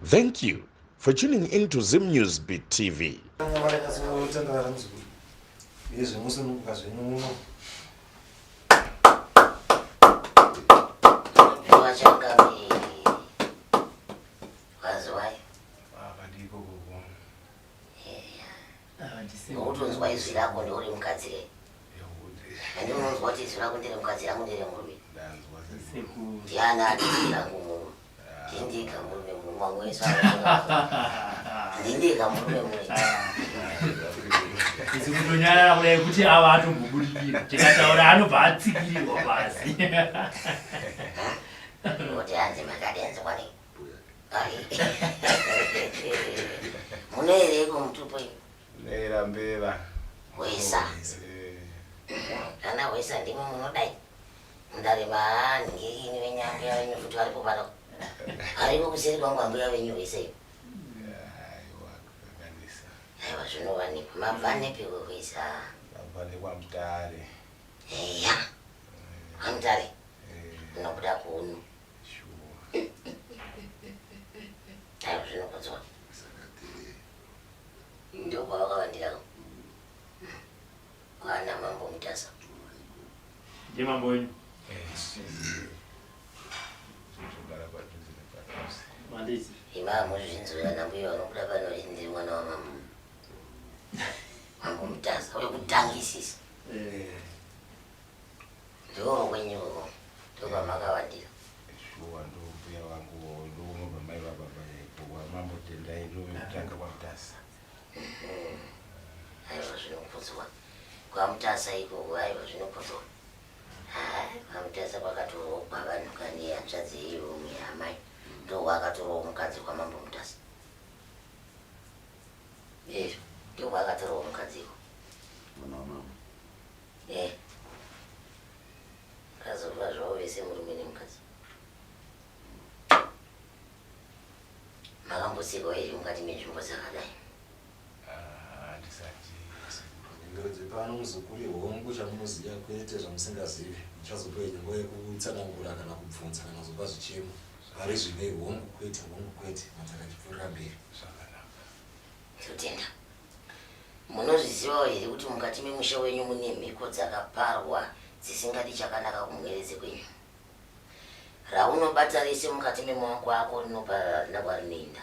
Thank you for tuning in to Zim News Beat TV. Unotonzwa izwi rako ndeuri mukadzi re handi unonzwa kuti izwi rako ndere mukadzi rangu ndere murume ndiani ati rangu murume ndindega murume murume wangu wese ndindega murume murume isi kutonyarara kudai kuti ava atombobudikira tikataura anobva atsikirirwa pasi kuti hanzi makadenzwa nei Munoereiko mutupo imi? Nera mbeva. Hwesa. Eh. Ana hwesa ndimo munodai. Mundare manhingirini venyu ambuya venyu futi varipo pano. Aripo kuseri kwangu ambuya venyu hwesa iyo. Aiwa zvinowanikwa. Mabva nepi hwesa? Mabva nekwaMutare. Eya. KwaMutare. Munobuda kuno. Aiwa zvinokodzwa. Ndokwavakavandira kwana mambo Mutasa. Ndiye mambo wenyu. Mandisi. Ima muzvinzwira nambuya vanobuda pano vachiti ndiri mwana wamambo. Mambo Mutasa wekutangisisa. Eh. Ndoo kwenyu uko ndokwamakawandira. Shuwa ndo mbuya vangu ndounobva mai vababa chaipo kwamambo Tendai ndovekutanga kwaMutasa. Aiwa zvinokudzwa kwaMutasa ikoko aiwa zvinokudzwa. Haa kwaMutasa kwakatorogwa vanhu kani hanzvadzi yeumwe amai ndokwakatorwa mukadzi kwamambo Mutasa. Eh ndokwakatorwa mukadzi iko. Mwana wamambo. Eh. Kazova zvavo vese murume nemukadzi. Makambotsikwa here mukati menzvimbo dzakadai? Ah, handisati. Mhinduro dzepano muzukuru ihongu chamunoziva kwete zvamusingazivi. Muchazopiwa yenyu nguva yekutsanangura kana kubvunza kana kuzopa zvichemo. Pari zvino ihongu kwete hongu kwete madzakachipfuurira mberi. Zvakanaka. Ndinotenda. Munozvizivawo here kuti mukati memusha wenyu mune mhiko dzakaparwa dzisingadi chakanaka kumhwere kwenyu? Raunobata rese mukati memaoko ako rinoparara harina kwarinoenda.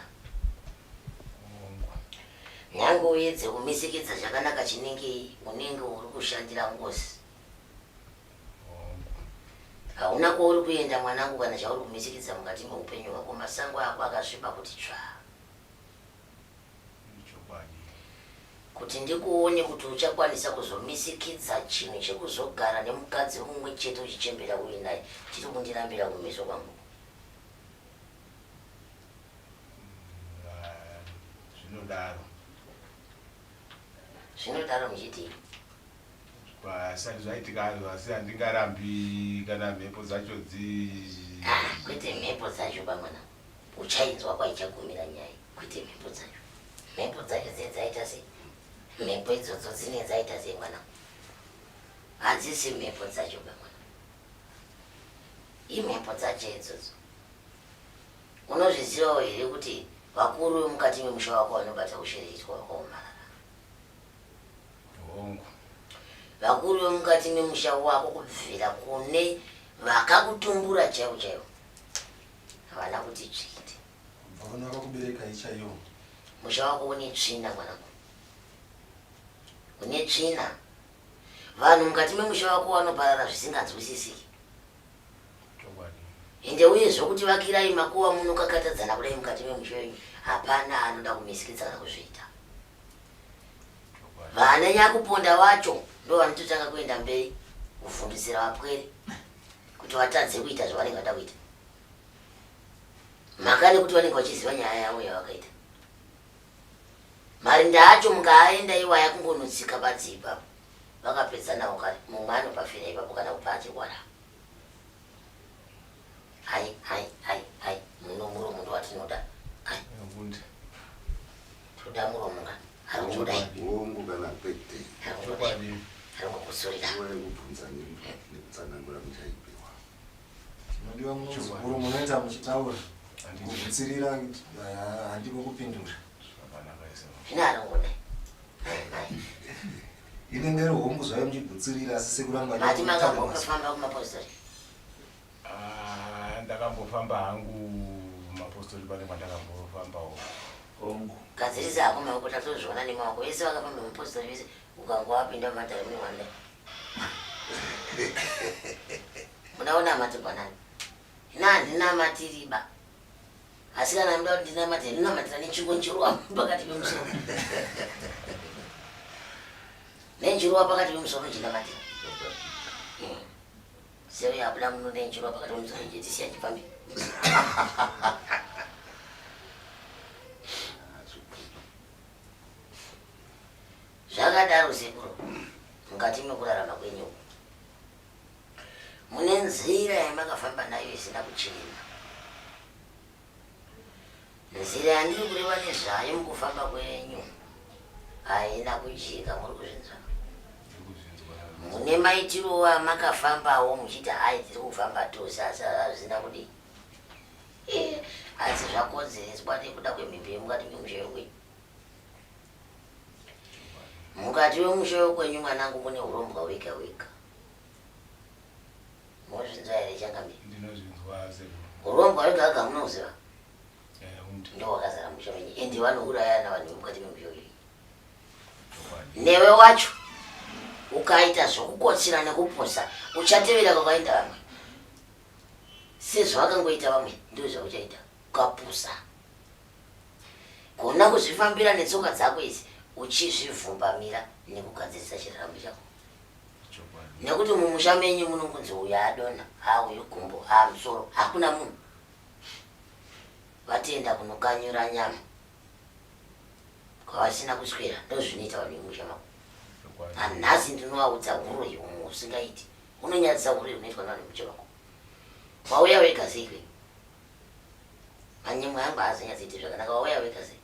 Nyange uedze kumisikidza chakanaka chinengei, unenge uri kushandira ngozi. Hauna kwauri kuenda mwanangu kana chauri kumisikidza mukati meupenyu hwako, masango ako akasviba kuti tsvaa. Chokwadi. Kuti ndikuone kuti uchakwanisa kuzomisikidza chinhu chekuzogara nemukadzi mumwe chete uchichembera uinaye chiri kundirambira kumeso kwangu. Zvinodaro. Zvinodaro muchitii? Asati zvaitika hazvo asi handingarambi kana mhepo dzacho dzi Ah, kwete mhepo dzacho bamwana. Uchainzwa kwaichagumira nyaya kwete mhepo dzacho. Mhepo dzacho dzinenge dzaita sei? Mhepo idzodzo dzinenge dzaita sei mwana? Hadzisi mhepo dzacho ba mwana. Imhepo dzacho idzodzo. Unozvizivawo here kuti vakuru vemukati memusha wako vanobata ushereketwa wakaomarara? Hongu. Vakuru vemukati memusha wako kubvira kune vakakutumbura chaivo chaivo havana kuti tsvite. Kubva kune vakakuberekai chaivo. Musha wako une tsvina mwanangu, une tsvina. Vanhu mukati memusha wako vanoparara zvisinganzwisisiki. Chokwadi. Ende uye zvokuti vakirai makuva munokakatadzana kudai mukati memusha wenyu, hapana anoda kumisikidza kana kuzviita. Chokwadi. Vana nyakuponda vacho ndovanototanga kuenda mberi kuvhundusira vapwere kuti vatadze kuita zvavanenge vada kuita. Mhaka nekuti vanenge vachiziva nyaya yavo yavakaita. Marinda acho mukaaenda iwaya kungonotsika badzi ipapo vakapedza nawo kare mumwe anopafira ipapo kana kupa achirwara. Hai hai hai hai muno muromo ndowatinoda. Hai. Toda muromo ka. Ari kungodai. Hongu kana kwete. Ari kungokusurira. Nguva yekubvunza nekutsanangura muchaipiwa. Chinodiwa muno muzukuru munoita muchitaura. Kugutsirira handiko kupindura. Zvakanaka ise. Zvino arongoda. Mai mai. Inenge iri hongu zvayo muchigutsirira asi sekuramba Mati makambofamba kumapostori. Ah, ndakambofamba hangu mapostori pane kwandakambofambawo. Hongu. Gadzirisa hako maoko tatozviona nemaoko vese vakafamba mapostori vese ukanga wapinda mumatare mune wanda. Munaona matibwanani. Ini handinamatiriba. Asi kana muda kuti ndinamate ndinamatira nechingonjiruwa pakati pemusoro. Nenjiruwa pakati pemusoro ndinamatira. Seuyo abuda muno nenjiruwa pakati pemusoro nditisiya chifambi. Zvakadaro sekuru mukati mekurarama kwenyu uku. Mune nzira yamakafamba nayo isina kuchena. Nzira yandiri kureva nezvayo mukufamba kwenyu haina kujeka, muri kuzvinzwa? Mune maitiro amakafambawo muchiti hai tiri kufamba tose asi hazvina kudii. Eh, asi zvakonzereswa nekuda kwemhimbi yemukati memusha wekwenyu. Mukati wemusha wekwenyu mwanangu mune hurombwa hwega hwega. Mozvinzwa here changamire? Ndinozvinzwa sekuru. Hurombwa hwega hwega munohuziva? Eh, undi. Ndo wakazara musha wenyu ende vanourayana vanhu vemukati memusha wenyu. Chokwadi. Newe wacho ukaita zvokukotsira nekupusa uchatevera kwakaenda vamwe. Sezvavakangoita vamwe ndizvo zvauchaita ukapusa. Gona kuzvifambira netsoka dzako idzi uchizvivhumbamira nekugadzirisa chiraramo chako. Nekuti mumusha menyu munongonzi uyu adonha, haa uyu gumbo, haa musoro, hakuna munhu. Vatenda kunokanyura nyama kwavasina kuswera, ndozvinoita vanhu vemusha mako. Nanhasi ndinovaudza huroyi humwe husingaiti, hunonyadzisa huroyi hunoitwa nevanhu vemusha mako. Wauya wega sei kwenyu? Manyemwe angu haazonyatsoiti zvakanaka, wauya wega sei?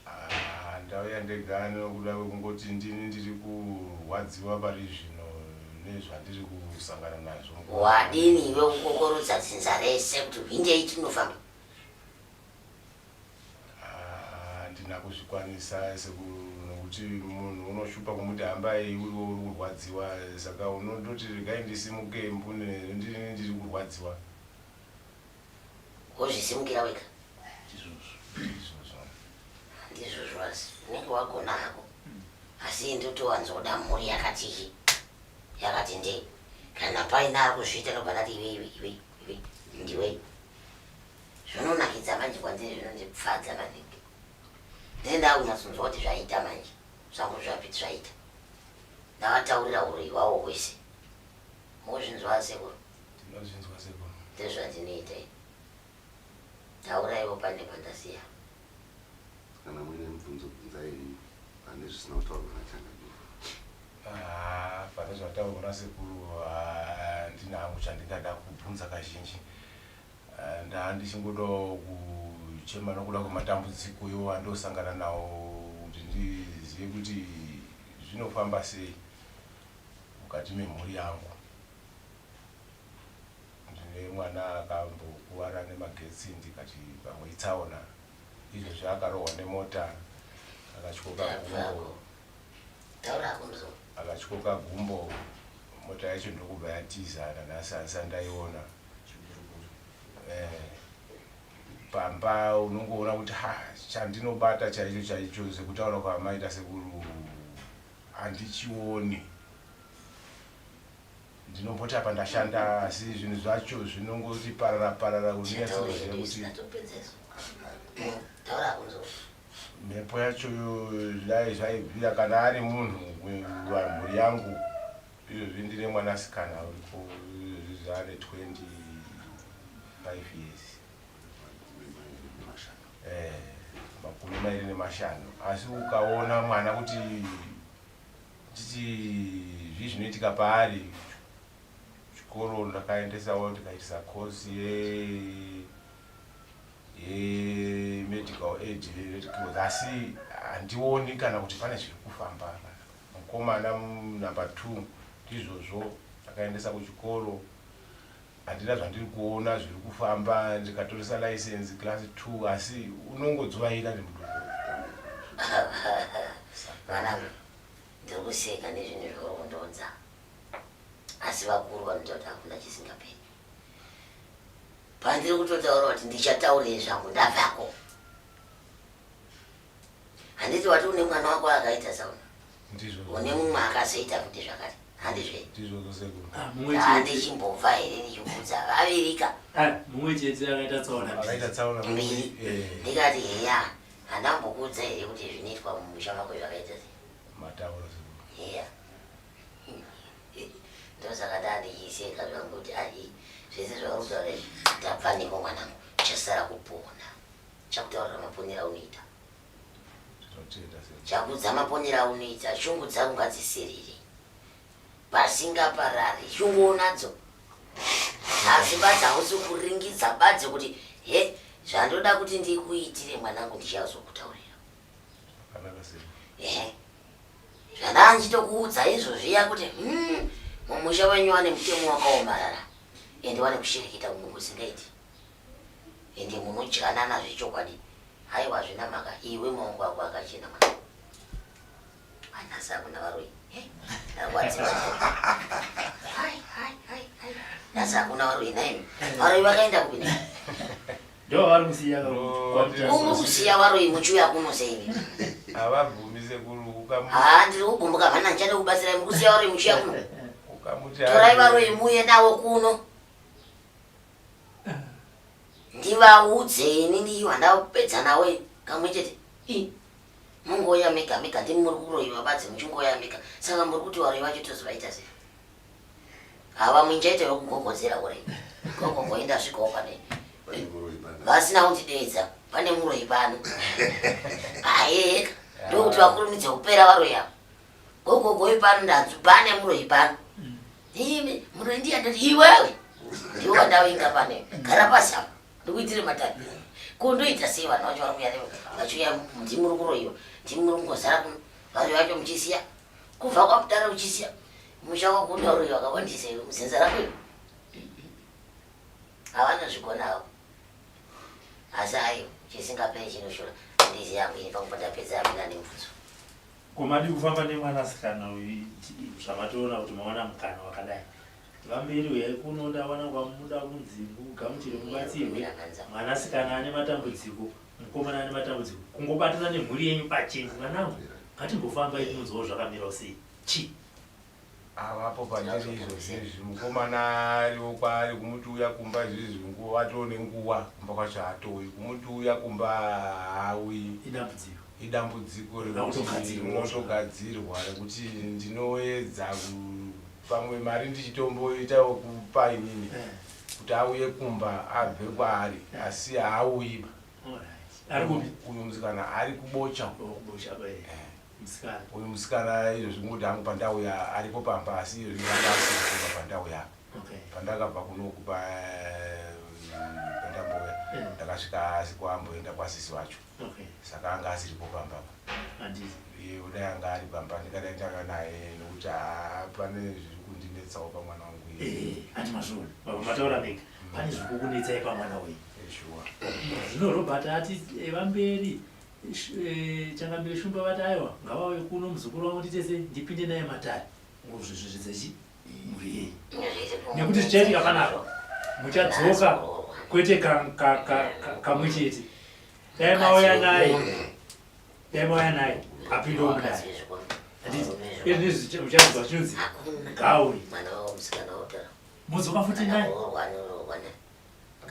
Ah, ndauya ndega nokuda kwekungoti ndini ndiri kurwadziwa pari zvino nezvandiri kusangana nazvo. Wadini iwe kukokorodza dzinza rese kuti hwindei tinofamba? Ah, handina kuzvikwanisa nokuti munhu unoshupa kumuti hambai uriwo uri kurwadziwa saka unondoti regai ndisimuke mbune ndini ndiri kurwadziwa. Wozvisimukira wega. Ndizvozvo. Ndizvozvo. Ndizvozvo asi unenge wagona hako. Asi ndotowanzoda mhuri yakati yakati ndee. Kana paine ari kuzviita ndobva ndati iwe iwe iwe iwe ndiwe. Zvinonakidza manje kwandiri zvinondipfadza maningi. Ndine ndakunyatsonzwa kuti zvaita manje. Zvangu zvapi zvaita. Ndavataurira huroyi hwavo hwese. Mozvinzwa sekuru? Tinozvinzwa sekuru. Ndezvandinoita ini. Tauraiwo pane pandasiya. Kana muine mubvunzo bvunzai henyu pane zvisina kutaurwa naChangamire. Ah, pane zvataurwa nasekuru handina hangu chandingada kubvunza kazhinji. Ah, ndandichingodawo kuchema nokuda kwematambudziko iwo andosangana nawo kuti ndizive kuti zvinofamba sei mukati memhuri yangu. Ndine mwana akambokuvara nemagetsi ndikati pamwe itsaona izvozvi akarohwa nemota akatyoka gumbo akatyoka gumbo mota yacho ndokubva yatiza nanhasi handisati ndaiona eh, pamba unongoona kuti ha chandinobata chaicho chaicho sekutaura kwamaita sekuru handichioni Ndinomboti apa ndashanda asi zvinhu zvacho zvinongoti parara parara unonyatsoziva kuti mhepo yacho dai zvaibvira kana ari munhu wamhuri yangu izvozvi ndine mwanasikana uriko izvozvi zvaane 25 years eh, 25 asi ukaona mwana kuti Ndichiti zvii zvinoitika paari chikoro ndakaendesawo ndikaitisa course ye yemedical aid asi handioni kana kuti pane zviri kufamba mukomana number two ndizvozvo ndakaendesa kuchikoro. Handina zvandiri kuona zviri kufamba ndikatoresa license class 2 asi unongodzuvaira nemuduku. Mwanangu, ndiri kuseka nezvinhu zvauri kundiudza. Asi vakuru vanoita kuti hakuna chisingaperi. Pandiri kutotaura kuti ndichataurei zvangu ndabvako. Handiti wati une mwana wako akaita sauna? Ndizvo. Une mumwe akazoita futi zvakare. Handizve? Ndizvozvo sekuru. Ah, mumwe chete. Handichimbobva here ndichikudza vavirika. Ah, mumwe chete akaita tsaona. Akaita tsaona mbiri. Eh. Ndikati heya, handambokuudza here kuti zvinoitwa mumusha mako zvakaita sei? Mataura sekuru. Heya. Ndosaka ndandichiseka zvangu kuti ai zvese zvauri kutaura izvi ndabva neko mwanangu chasara kupona. Chakutaurira maponero aunoita. Chakudza maponero aunoita shungu dzako ngadzisirire. Pasingaparari shungu unadzo. Asi badzi hausi kuringidza badzi kuti he zvandoda kuti ndikuitire mwanangu ndichazokutaurira. Ehe. Zvandanchitokuudza izvo zviya kuti mumusha wenyu wane mutemo wakaomarara ende wane kushereketa kumwe kusingaiti. Ende munodyanana zvechokwadi haiwa hazvina mhaka iwe maoko ako akachena mwana anhasi hakuna varoyi ndarwadziwa nhasi hakuna varoyi nhaimi varoyi vakaenda kupi nai Ndo vari kusiya Uri kusiya varoyi muchiuya kuno sei Havabvumi sekuru ukamu Haa ndiri kugumbuka mhani handichade kubatsirai muri kusiya varoyi muchiuya kuno ukamuti Torai varoyi muuye navo kuno Ndivaudze ini ndiyo handapedza nawe kamwe chete i mungouya mega mega ndimi muri kuroyiwa badzi muchingouya mega saka muri kuti varoyi vacho tozovaita sei hava munchaita vekugogodzera ure gogogo indasvikawo pane vasina kundideedza pane muroyi pano ayeka ndokuti vakurumidze kupera varoyi ava gogogoi pano ndanzi pane muroyi pano imi muroyi ndiye andati iwewe ndiwe wandavinga pano gara pasi apa ndikuitire matare ko ndoita sei vanhu vacho vari kuuya vachiuya ndimi muri kuroyiwa ndimi muri kungozara kuno varoyi vacho muchisiya kubva kwamutare uchisiya musha wako une varoyi vakawandisa iwe muzenza rako iwe havana zvikona avo asi ayo chisingaperi chinoshora ndizi yangu ini pangu pandapedza hamina nemubvunzo Ko madii kufamba nemwanasikana uyu zvamatoona kuti mawana mukana wakadai. Vamberi huyai kuno ndawana kwamuda kunzi mugamuchire mubatsirwe. Mwanasikana ane matambudziko, mukomana ane matambudziko. Kungobatana nemhuri yenyu pachenyu mwanangu. Ngatimbofambai tinonzwawo zvakamirawo sei. Chii? Avapo pandiri izvozvizvi mukomana ariwo kwaari kumuti uya kumba izvizvi nguva atoo nenguva kumba kwacho haatouyi kumuti uya kumba haauyi Idambudziko. Idambudziko Rinoda rekuti kutogadzirwa. rinotogadzirwa rekuti ndinoedza ku- pamwe mari ndichitomboitawo kupa inini Eh, kuti auye kumba abve kwaari asi haauyi alright. Ari kupi? Uyu musikana ari kubocha. Oh, kubocha kwa eh. Musikana. Uyu musikana izvozvi kungoti hangu pandauya aripo pamba asi izvozvi anga asiri kumba pandauya. Okay. Pandakabva kunoku pa pandambouya ndakasvika asi kwaamboenda kwasisi vacho. Okay. Saka anga asiripo pamba apa. Handiti. Iye kudai anga ari pamba ndingadai ndanga naye nokuti haa pane zviri kundinetsawo pamwana wangu iye. Eh, handi mazviona. Baba mataura mega. Pane zviri kukunetsai pamwana uyu. Shuwa. Zvino Robert ati eh, vamberi eh, changamire Shumba vati aiwa ngavauye kuno muzukuru wangu ndiite sei ndipinde naye matare ngozvezvezvedzechi mhuri yenyu nekuti zvichaitika panapa muchadzoka kwete kamwe chete dai mauya naye dai mauya naye apinde mudare handiti izvi muchadzoka chinonzi gauri modzoka futi naye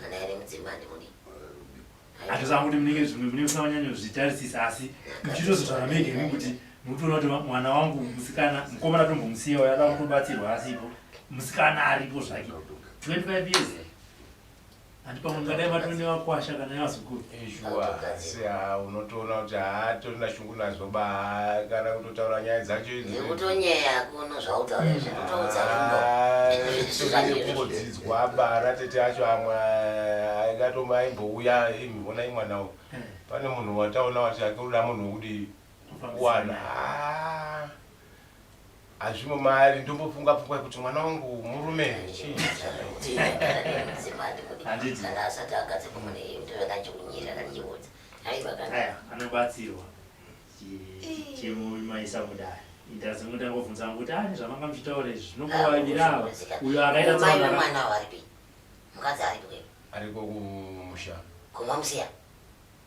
Kana iri mudzimba handimudi. Hatozama kuti munenge zvimwe munenge musina kunyanyozvitarisisa asi muchitozotaura mega imi kuti mukutoona kuti mwana wangu musikana mukomana tombomusiya uyo ada kutobatsirwa asipo musikana aripo zvake 25 years handi pamwe mungadai matove nevakwasha kana nevazukuru Shuwa asi haa unotoona kuti haatorina shungu nazvo ba kana kutotaura nyaya dzacho idzi. Ndikutonyeya kuno zvautaura izvi ndikutoudza Zvino kungodzidzwa ba natete acho amwe aikatoma aimbouya imi honai mwana uyu. Pane munhu wataona wati ake uda munhu wekudii kuwana. Ah. Hazvimo maari ndombofunga pfungwa yekuti mwana wangu murume chii. Handiti. Kana asati agadzirwa mune iyo ndoveka ndichikunyira kana ndichikuudza. Aiwa kana. Aya, anobatsirwa. Chimumaisa mudare. Ndazongo ndangobvunza hangu kuti ani zvamanga muchitaura izvi zvinongovaviri ava. Uyo akaita Mai tsaona. vemwana varipi? Mukadzi aripi kweyo? Ariko kumusha. Kumamusiya.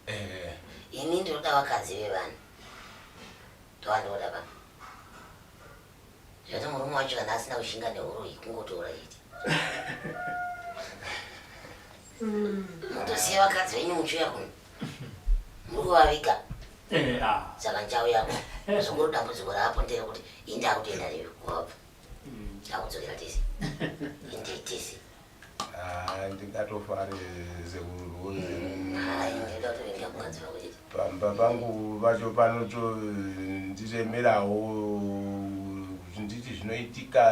Eh. Ini ndinoda vakadzi vevanhu. Ndovandinoda pano. Zvati murume wacho kana asina kushinga nehuroyi kungotora chete. Mutosiya vakadzi venyu muchiuya kuno. Muri kuvaviga. Eh, ah. Saka ndichauyako. Zunguru dambudziko raapo nderekuti ini ndakutoenda newe kwawabva. Takudzokera tese. Inde tese. Ah, ndingatofare sekuru. Hai, ndinoda kutovinga mukadzi wako chete. Pamba pangu pacho panoto ndiremerawo kuti nditi zvinoitika.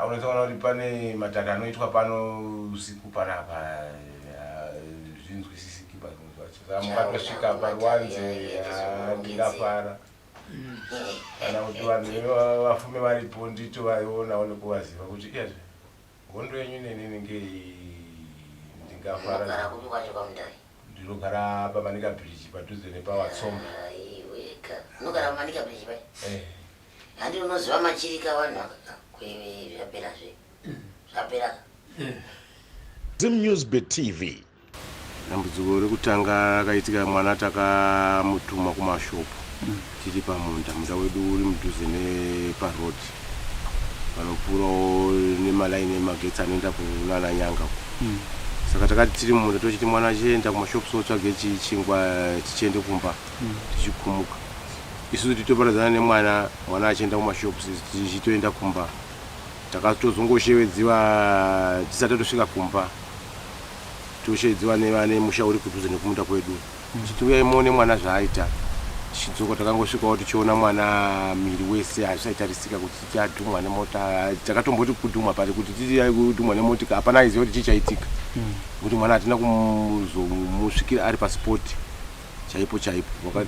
Unotoona kuti pane mataka anoitwa pano usiku panapa zvinzwisisiki pazvinhu zvacho. Saka mukatosvika paruwanze ah, ndingafara. Kana kuti vanhu vafume varipo nditovaonawo nekuvaziva kuti iyazve hondo yenyu neni ningei Unogara ndingafara. kupi kwacho kwaMundari? Ndinogara paManica Bridge padhuze nepaWatsomba. Aiweka. Unogara paManica Bridge pai? Eh. Handi unoziva machirika vanhu aka kwewe zvapera zve. Zvapera. Zim News Bit TV. Dambudziko rekutanga rakaitika mwana takamutuma kumashopu tiri pamunda. Munda wedu uri mudhuze neparoad panopfuurawo nemalaini emagetsi anoenda kunana Nyanga uko. Saka takati tiri mumunda tochiti mwana achienda kumashopu otsvage chingwa tichiende kumba tichikumuka. Isusu titoparadzana nemwana, mwana achienda kumashopu tichitoenda kumba. Takatozongoshevedziwa tisati tatosvika kumba. Toshevedziwa nevane musha uri kudhuze nekumunda kwedu. Tichiti uyai muone mwana zvaaita. Tichidzoka takangosvikawo tichiona mwana miri wese hazvisaitarisika kuti tichadhumwa nemota. Takatomboti kudhumwa pari kuti titi kudhumwa nemotika hapana aiziva kuti chii chaitika. Nekuti mwana hatina kuzomusvikira ari pasipoti chaipo chaipo. Waka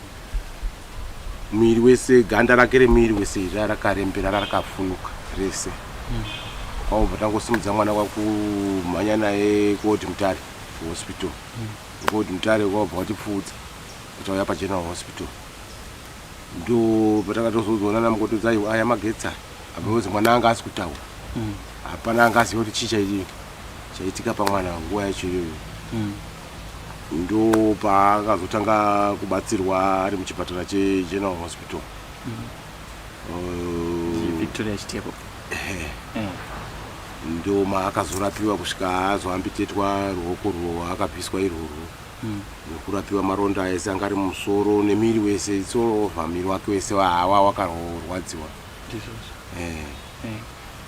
miri wese ganda rake remiri wese iri rakarembera rakafunuka rese. Kwakubva tangosimudza mwana kwakumhanya naye kuOld Mutare hospital. KuOld Mutare kwabva watipfuudza kuti auya paGeneral Hospital. Ndo patakatozozoona namukoti kuti aiwa aya magetsi aya. Apa because mwana anga asi kutaura. Hapana anga aziva kuti chii chaitika pamwana nguva yacho iyoyo. Ndo paakazotanga kubatsirwa ari muchipatara cheGeneral Hospital. Victoria Chitepo. Ehe. Ndo maakazorapiwa kusvika azoambitetwa ruoko rwo akabviswa irworwo. Nekurapiwa maronda ese anga ari mumusoro nemiri wese, it's all over, miri wake wese hawa wakarwadziwa. Ndizvozvo. Eh.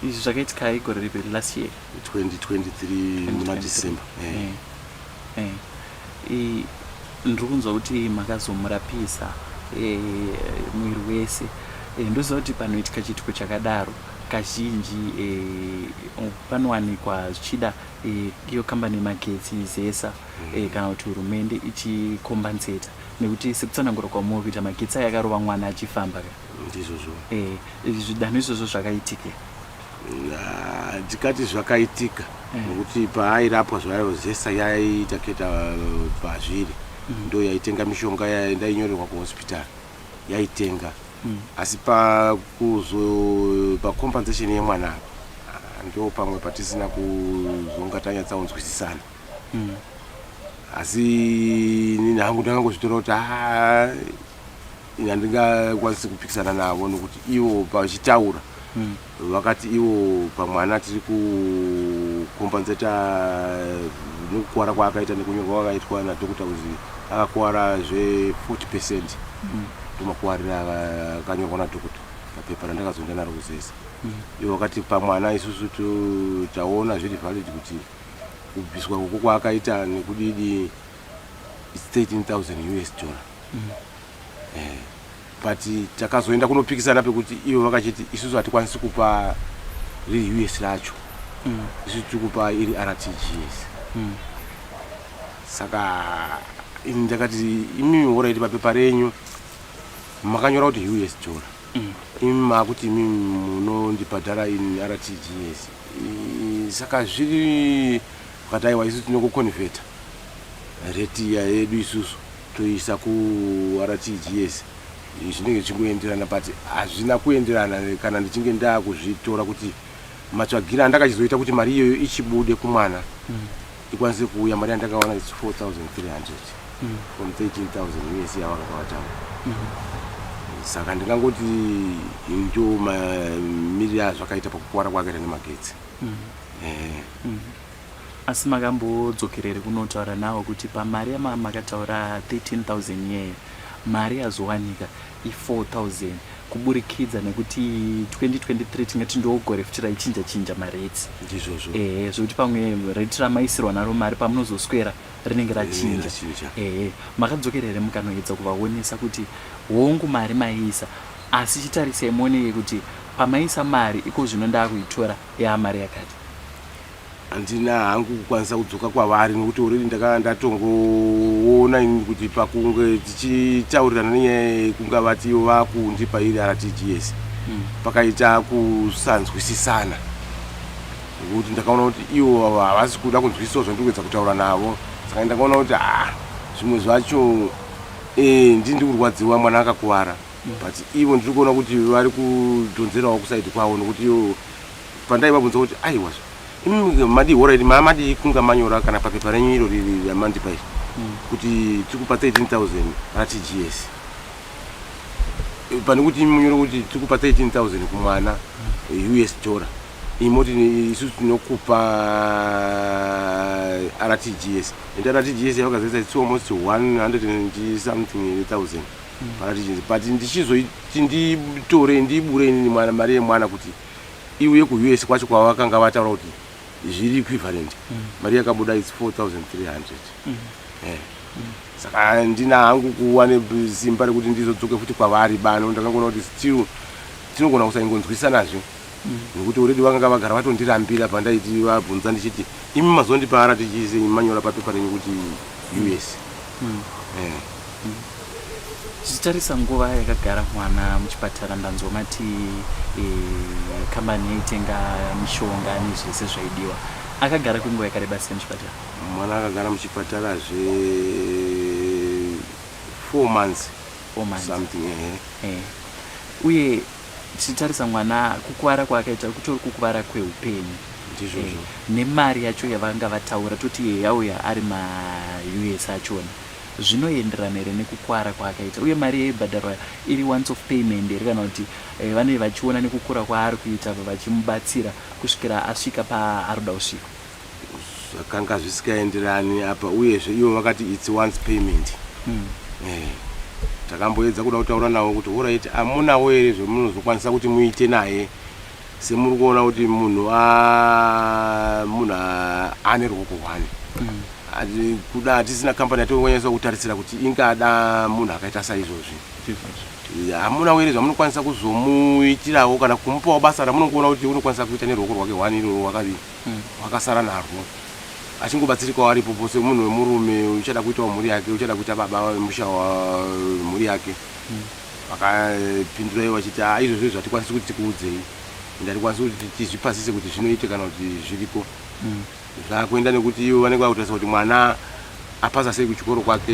Izvi zvakaitika igore ripi, last year? 2023 muna December. Eh. Eh. Ndiri kunzwa kuti makazomurapisa mwiri wese. Ndoziva kuti panoitika chiitiko chakadaro kazhinji panowanikwa zvichida iyo kambani yemagetsi ZESA kana kuti hurumende ichikombanseta, nekuti sekutsanangura kwamuri kuita magetsi aya akarova mwana achifamba ka. Ndizvozvo. Zvidanho izvozvo zvakaitika? Ndikati zvakaitika nekuti paairapwa zvayo ZESA yaiita keta pazviri ndo yaitenga mishonga yainyorerwa kuhospital yaitenga, asi pakuzo pacompensation yemwana apa ndo pamwe patisina kuzonga tanyatsaunzwisisana. Asi inini hangu ndakangozvitora kuti haa, ini handingakwanisi kupikisana navo nekuti ivo pachitaura vakati ivo pamwana tiri kukompanseta nekukuwara kwaakaita nekunyorwa kwakaitwa nadhokota kuzi akakuwara zve 40% ndomakuwarira akanyorwa nadhokota papepa randakazoenda naro kuZESA. Ivo vakati pamwana isusu taona zviri valid kuti kubviswa uko kwaakaita nekudidi its 13,000 US dollar. But takazoenda kunopikisana pekuti ivo vakachiti isusu hatikwanisi kupa riri US racho, isusu tiri kupa iri RTGS. Saka ini ndakati imimi alright, papepa renyu makanyora kuti US dollar. Imi maakuti imi munondibhadhara in RTGS. Saka zviri vakati aiwa isu tinokuconverta rate iya yedu isusu toiisa kuRTGS zvinenge zvichingoenderana but hazvina kuenderana kana ndichinge ndakuzvitora kuti matsvagiro andakachizoita kuti mari iyoyo ichibude kumwana ikwanise kuuya mari yandakawana its 4300 from 13000 US yavakanga vataura. Saka ndingangoti ndo mamirire azvakaita pakukuvara kwaakaita nemagetsi. Eh. Asi makambodzokerere kunotaura nawo kuti pamari yamakataura 13000 iyeyo mari yazowanika i4000 kuburikidza nekuti 2023 tingati ndogore futi raichinja chinja marates. Ndizvozvo. Ehe, zvekuti pamwe rate ramaisirwa naro mari pamunozoswera rinenge rachinja. Ehe, makadzokera here mukanoedza kuvaonesa kuti hongu mari maiisa asi chitarisai muoneke kuti pamaisa mari ikozvino ndaakuitora yaamari yakati. Handina hangu kukwanisa kudzoka kwavari nokuti already ndakanga ndatongoona ini kuti pakunge tichitaurirana nenyaya yekunga vati ivo vakundipa iri RTGS pakaita kusanzwisisana nekuti ndakaona kuti ivo havasi kuda kunzwisisawo zvandiri kuedza kutaura navo saka ndakaona kuti ah zvimwe zvacho eh, ndini ndiri kurwadziwa mwana akakuvara but ivo ndiri kuona kuti vari kudhonzerawo kusaidi kwavo nokuti ivo pandaivabvunza kuti aiwa imi madii horaiti mamadii kunga manyora kana papepa renyu iro riri ramandipa iri kuti tiri kupa 13000 rtgs pane kuti imi munyore kuti tiri kupa 13000 kumwana us dollar imi moti isusu tinokupa rtgs and rtgs yavakazoisa its almost 100 and something thousand partgs but ndichizoiti nditore ndibure inini mwana mari yemwana kuti iuye kuUS kwacho kwavakanga vataura kuti zviri equivalent mari yakabuda its 4300. Eh. Saka handina hangu kuwa nesimba rekuti ndizodzoke futi kwavari bano ndakangoona kuti still tinogona kusaingonzwisanazve nekuti already vakanga vagara vatondirambira pandaiti vabvunza ndichiti imi mazondipa RTGS imi manyora papepa renyu kuti US. Eh. Tichitarisa nguva yakagara mwana muchipatara ndanzwa mati e, kambani yaitenga mishonga nezvese zvaidiwa. Akagara kwenguva yakareba sei muchipatara? Mwana akagara muchipatara zve 4 months. 4 months. Something ehe. Eh. Uye tichitarisa mwana kukuvara kwaakaita kutori kukuvara kweupenyu. Ndizvozvo. Eh, nemari yacho yavanga vataura toti yauya ari maUS achona. Zvinoenderana here nekukwara kwaakaita uye mari yaibhadharwa iri once off payment here kana kuti eh, vanenge vachiona nekukura kwaari kuita vachimubatsira kusvikira asvika paari kuda kusvika? Zvakanga zvisikaenderani apa uyezve ivo vakati its once payment. Eh, takamboedza kuda kutaura navo kuti horaiti amunawo here zvemunozokwanisa kuti muite naye semuri kuona kuti munhu munhu ane ruoko rwani. Kuda hatisina kambani yatongonyanyisa kutarisira kuti ingada munhu akaita saizvozvi. Hamuna here zvamunokwanisa kuzomuitirawo kana kumupawo basa ramunongoona kuti unokwanisa kuita neruoko rwake hwani iroro rwakadii rwakasara narwo achingobatsirikawo aripo pose munhu wemurume uchada kuitawo mhuri yake uchada kuita baba vemusha wemhuri yake. Vakapindura ivo vachiti haa izvozvo izvo hatikwanisi kuti tikuudzei ende hatikwanisi kuti tizvipasise kuti zvinoite kana kuti zviriko. Zvakuenda nekuti ivo vanenge vakutarisa kuti mwana apasa sei kuchikoro kwake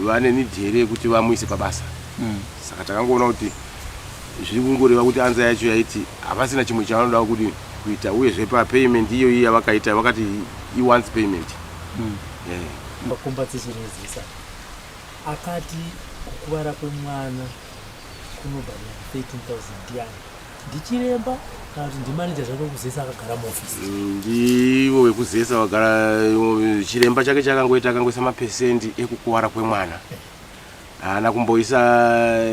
vane need here yekuti vamuise pabasa. Saka takangoona kuti zviri kungoreva kuti anza yacho yaiti havasina chimwe chavanoda kuti kuita uyezve papayment iyoyi yavakaita vakati i-once payment. Yeah. Macompensation eZESA akati kukuvara kwemwana kunobhadhara 13000 ndiani? Ndichiremba kana kuti ndimanager zvake wekuZESA akagara muofisi? Ndivo vekuZESA vagara chiremba chake chakangoita akangoisa mapesendi ekukuvara kwemwana. Haana kumboisa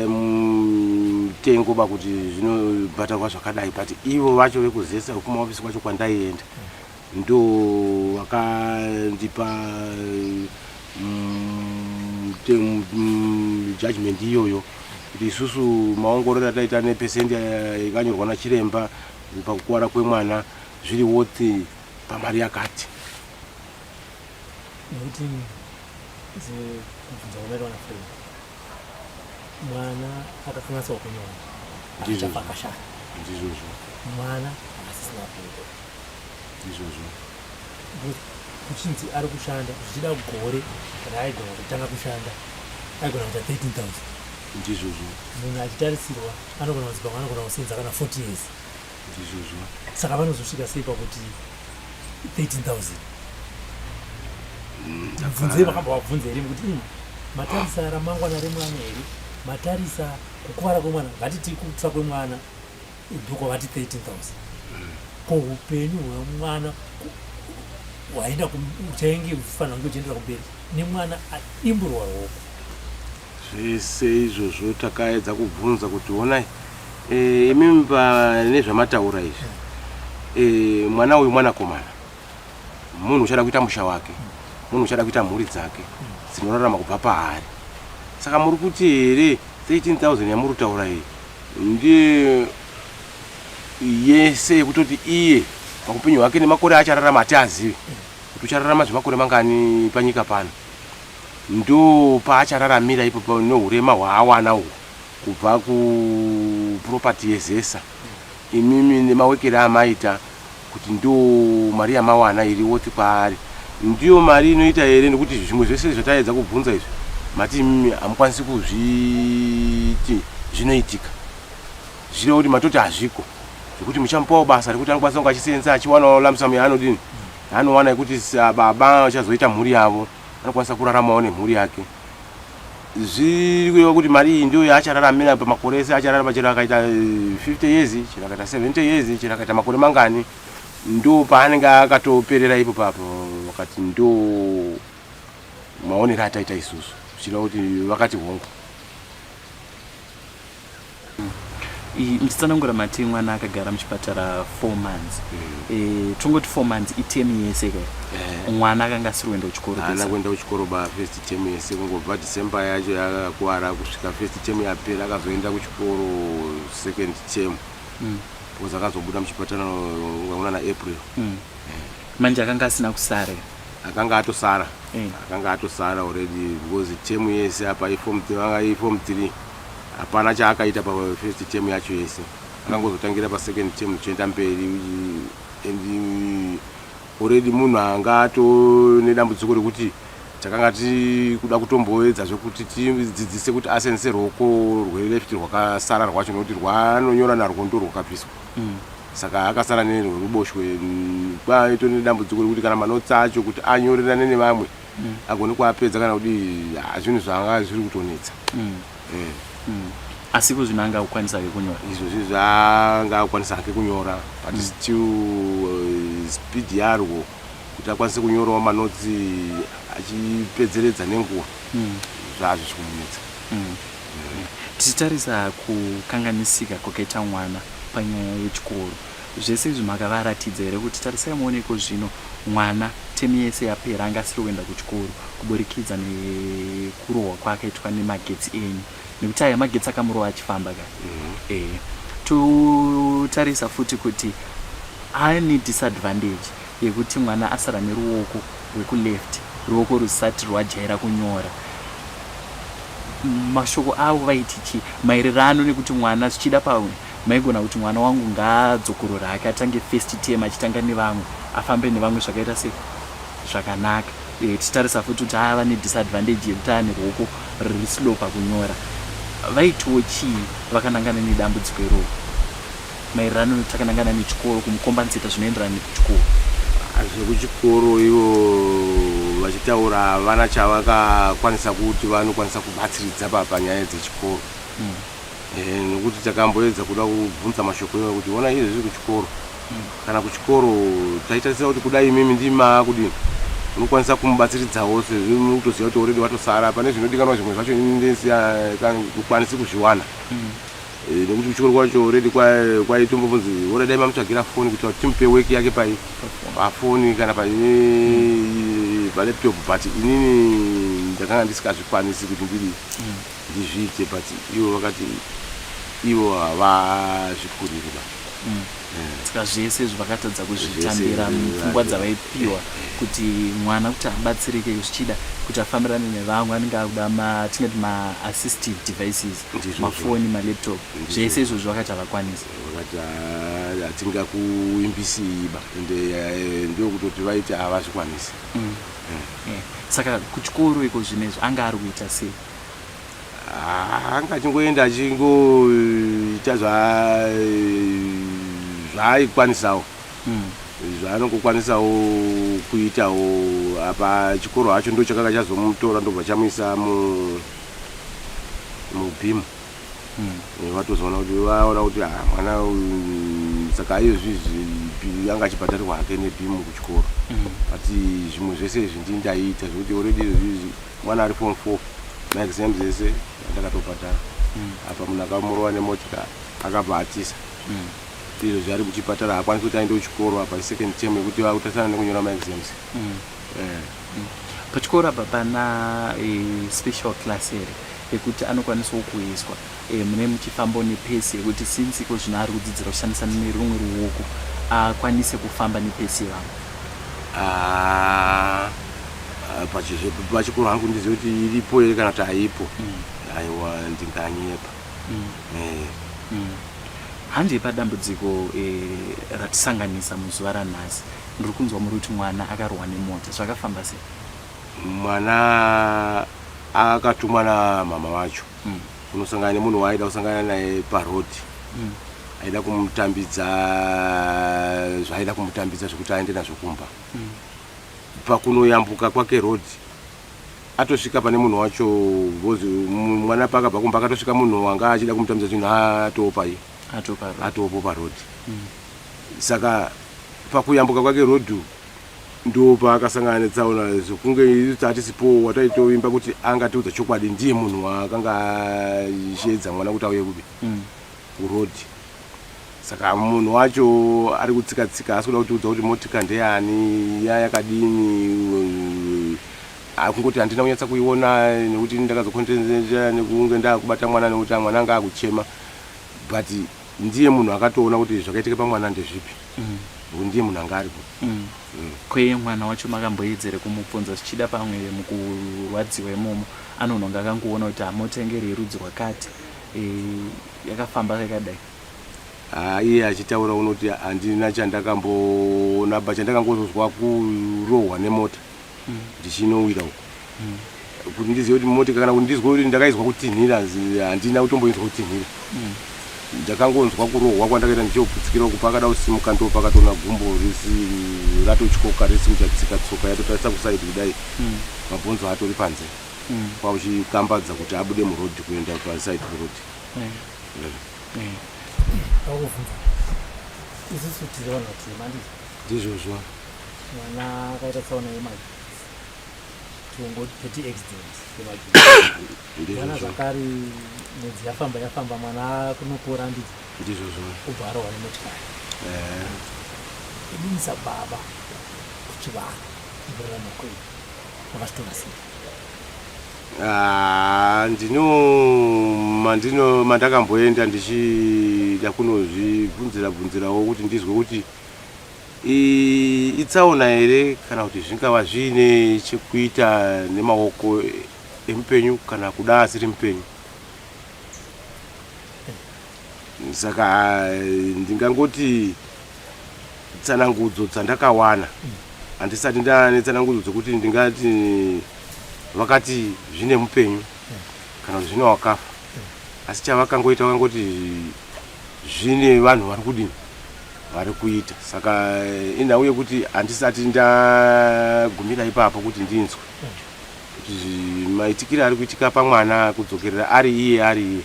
mutengo ba kuti zvinobhadharwa zvakadai but ivo vacho vekuZESA vekumaofisi kwacho kwandaienda ndo vakandipa judgment iyoyo kuti isusu maongororo ataita nepesendi yakanyorwa nachiremba pakukuvara kwemwana zviri worth pamari yakati. Nekuti kubvunza kwamaitwa naFred Mwana akakanganisa upenyu hwake. Ndizvozvo. Achafa akashaya. Ndizvozvo. Mwana asisina pfungwa. Ndizvozvo. Kuchinzi ari kushanda zvichida gore raaigona kutanga kushanda aigona kuita 13000. Ndizvozvo. Munhu achitarisirwa anogona kunzi pamwe anogona kusenza kana 40 years. Ndizvozvo. Saka vanozosvika sei pakuti 13000? Mubvunzei makambovabvunza here kuti imi matarisa ramangwana remwana here? Matarisa kukuvara kwemwana ngatiti kutsva kwemwana ndokwavati 13000. Ko upenyu hwemwana hwaenda chainge uchifanira kunge uchiendera kumberi nemwana adimburwa ruoko. Zvese izvozvo takaedza kubvunza kuti honai e, imimi pane zvamataura izvi e, mwana uyu mwanakomana munhu uchada kuita musha wake munhu uchada kuita mhuri dzake dzinorarama kubva paari saka muri kuti here 13000 yamuri kutaura iyi ndiye yese yekutoti iye pakupenyu hwake nemakore achararama hatiazivi kuti uchararama zvemakore mangani panyika pano ndo paachararamira ipo nehurema hwaawana uhu kubva kupropati yezesa imimi nemawekere amaita kuti ndo mari yamawana iri woti kwaari ndiyo mari inoita here nekuti zvimwe zvese zvataedza kubvunza izvi mati imimi hamukwanisi kuzviti zvinoitika zvireva kuti matoti hazviko zvekuti muchamupawo basa rekuti anokwanisa kunge achisenza achiwanawo lamsam yaanodini yaanowana yekuti baba achazoita mhuri yavo anokwanisa kuraramawo nemhuri yake zviri kureva kuti mari iyi ndiyo yaachararamira pamakore ese achararama chero akaita 50 eh, years chero akaita 70 years chero akaita makore mangani ndo paanenge akatoperera ipo papo vakati ndo maonero ataita isusu zvichireva kuti vakati hongu Muchitsanangura mati mwana akagara muchipatara 4 months. Mm. E, tongoti 4 months itemu yese ka. Eh. Mwana akanga asiri kuenda kuchikoro. Haana kuenda kuchikoro ba first term yese kungobva December yacho yakakuwara kusvika first term yapera akazoenda kuchikoro second term. Mm. Because akazobuda muchipatara ngauna na April. Mm. Eh. Manje akanga asina kusara. Akanga atosara. Eh. Akanga atosara already because term yese apa iform 3 iform 3. Hapana chaakaita pa first term yacho yese. Akangozotangira pa second term tichienda mberi and already munhu anga atone dambudziko rekuti takanga tikuda kutomboedza zvekuti tidzidzise kuti asenzese ruoko rweleft rwakasara rwacho nekuti rwaanonyora narwo ndo rwakabviswa mm. Saka akasara nerweruboshwe kwaito nedambudziko rekuti kana manotsi acho kuti anyorerane nevamwe mm. agone kuapedza kana kudii zvinhu zvanga zviri kutonetsa mm. eh. mm. asi ko zvino anga akukwanisa hake kunyora izvo zvinhu zvaanga akukwanisa hake kunyora but mm. still uh, speed yarwo kuti akwanise kunyorawo manotsi achipedzeredza nenguva mm. zvazvo zvikumunetsa mm. mm. tichitarisa kukanganisika kwakaita mwana panyaya yechikoro zvese izvi makavaratidza here kuti tarisai muoneko zvino mwana temu yese yapera anga asiri kuenda kuchikoro kuburikidza nekurohwa kwaakaitwa nemagetsi enyu nekuti aya magetsi akamurova achifamba ka mm -hmm. e, totarisa futi kuti ane disadvantage yekuti mwana asara neruoko rwekuleft ruoko rusati rwajaira kunyora mashoko avo vaiti chii maererano nekuti mwana zvichida pamwe maigona kuti mwana wangu ngaadzokorore hake atange first term achitanga nevamwe afambe nevamwe zvakaita se zvakanaka e, tichitarisa futi kuti ava nedisadvantage yekuti ane ruoko ruri slow pakunyora vaitiwo chii vakanangana nedambudziko iroro maererano nekuti takanangana nechikoro kumukombanseta zvinoenderana nekuchikoro Zvekuchikoro ivo vachitaura havana chavakakwanisa kuti vanokwanisa kubatsiridza panyaya dzechikoro mm. Eh, nokuti takamboedza kuda kubvunza mashoko iwayo kuti ona izvezvi kuchikoro mm. kana kuchikoro taitarisira kuti kudai imimi ndimi maakudini unokwanisa kumubatsiridzawo sezvo muri kutoziva kuti already watosara pane zvinodikanwa zvimwe zvacho ndikwanisi kuzviwana mm. Eh, nekuti kuchikoro kwacho already kwaitombobvunzi ora dai mamutsvagira foni kuitira kuti timupe work yake pai pafoni kana palaptop but inini ndakanga ndisikazvikwanisi kuti ndiri mm. ndizviite but ivo vakati ivo havazvikuriri ba mm. Saka zvese izvi vakatadza kuzvitambira pfungwa dzavaipiwa kuti mwana kuti abatsirike zvichida kuti afambirane nevamwe anenge akuda matingati maassistive devices mafoni malaptop zvese izvozvo vakati havakwanisi. Vakati ah, hatingakuimbisiiba ende eh, ndokutoti vaiti havazvikwanisi. Mm. Eh. Eh. Saka kuchikoro iko zvino izvi anga ari kuita sei? Ah, anga achingoenda achingoita zvaaikwanisawo hmm. zvaanongokwanisawo kuitawo apa chikoro hacho ndo chakanga chazomutora ndobva chamuisa mubhimu hmm. eh, vatozoona kuti vaona kuti ah, mwana saka aizvizvi anga achibhadharirwa hake nebhimu kuchikoro hmm. but zvimwe zvese izvi ndii ndaiita zvekuti already izvozvizvi mwana ari form 4 maexams ese andakatobhadhara mm. apa munhu akamurova nemotika akabva atisa mm. izvo zvaari kuchipatara haakwanisi kuti aende kuchikoro apa isecond term yekuti vakutarisana nekunyora maexams mm. eh. mm. pachikoro apa pana e, special class here yekuti anokwanisawo kuiswa e, mune muchifambawo nepesi yekuti since iko zvino ari kudzidzira kushandisa nerumwe ruoko akwanise kufamba nepesi yevamwe ah, ah, pachikoro hangu ndizive kuti iripo here kana kuti haipo mm. aiwa ndinganyepa mm. eh. mm. Handi padambudziko e, ratisanganisa muzuva ranhasi ndiri kunzwa muri kuti mwana akarohwa nemota zvakafamba sei Mwana akatumwa namama vacho mm. kunosangana nemunhu waaida kusangana naye paroad mm. aida kumutambidza zvaaida kumutambidza zvekuti aende nazvo kumba mm. pakunoyambuka kwake road atosvika pane munhu wacho because mwana paakabva kumba akatosvika munhu wanga achida kumutambidza zvinhu atoopa iye atoopo paroad mm. saka pakuyambuka kwake road Ndopaakasangana netsaona zvokunge isu tatisipowo wataitovimba kuti angatiudza chokwadi ndiye munhu waakanga asheedza mwana kuti auye kupi mm. kuroad saka munhu wacho ari kutsika tsika asi kuda kutiudza kuti motika ndeyani ya yakadini akungoti handina kunyatsa kuiona nekuti ndakazokonzenja nekunge ndakubata mwana nekuti mwana anga akuchema but ndiye munhu akatoona kuti zvakaitika pamwana ndezvipi mm. ndiye munhu anga aripo mm. mm. kweye mwana wacho makamboedzere kumubvunza zvichida pamwe mukurwadziwa imomo anononga akangoona kuti hamotengeri yerudzi rwakati e, yakafamba yakadai ah, iye achitaura unoti handina chandakamboona ba chandakangozozwa kurohwa nemota mm. ndichinowira uko mm. kuti ndizive kuti motika kana kuti ndizwe kuti ndakaizwa kutinhira handina kutomboinzwa kutinhira mm. ndakangonzwa kurohwa kwandakaita ndichoputsikira uku pakada kusimuka ndo pakatoona gumbo risi ratotyoka risi kuchatsika tsoka yatotarisa kusaidi kudai mm. mabhonzo atori panze mm. kwauchikambadza kuti abude muroad kuenda pasaidi peroad mm. mm. isusu tiri vanhu vatema ndizvozvo mwana akaita tsaona yemagetsi tongoti toti accident yemagetsi mwana zvakare mwedzi yafamba yafamba mwana kunopora ndizvo ndizvozvo obva arohwa nemotikari eh. inini sababa kuchivanhu nekurarama kwedu makazvitora sei ah, ndino mandino mandakamboenda ndichida kunozvibvunzira bvunzirawo kuti ndizwe kuti Itsaona here kana kuti zvingava zviine chekuita nemaoko emupenyu kana kuda asiri mupenyu? Saka ndingangoti tsanangudzo dzandakawana handisati ndane tsanangudzo dzekuti ndingati vakati zvine mupenyu kana kuti zvine wakafa asi chavakangoita vakangoti zvine vanhu vari kudini vari kuita saka eh, inhau yekuti handisati ndagumira ipapo kuti ndinzwe kuti maitikiro ari kuitika pamwana kudzokerera ari iye ari iye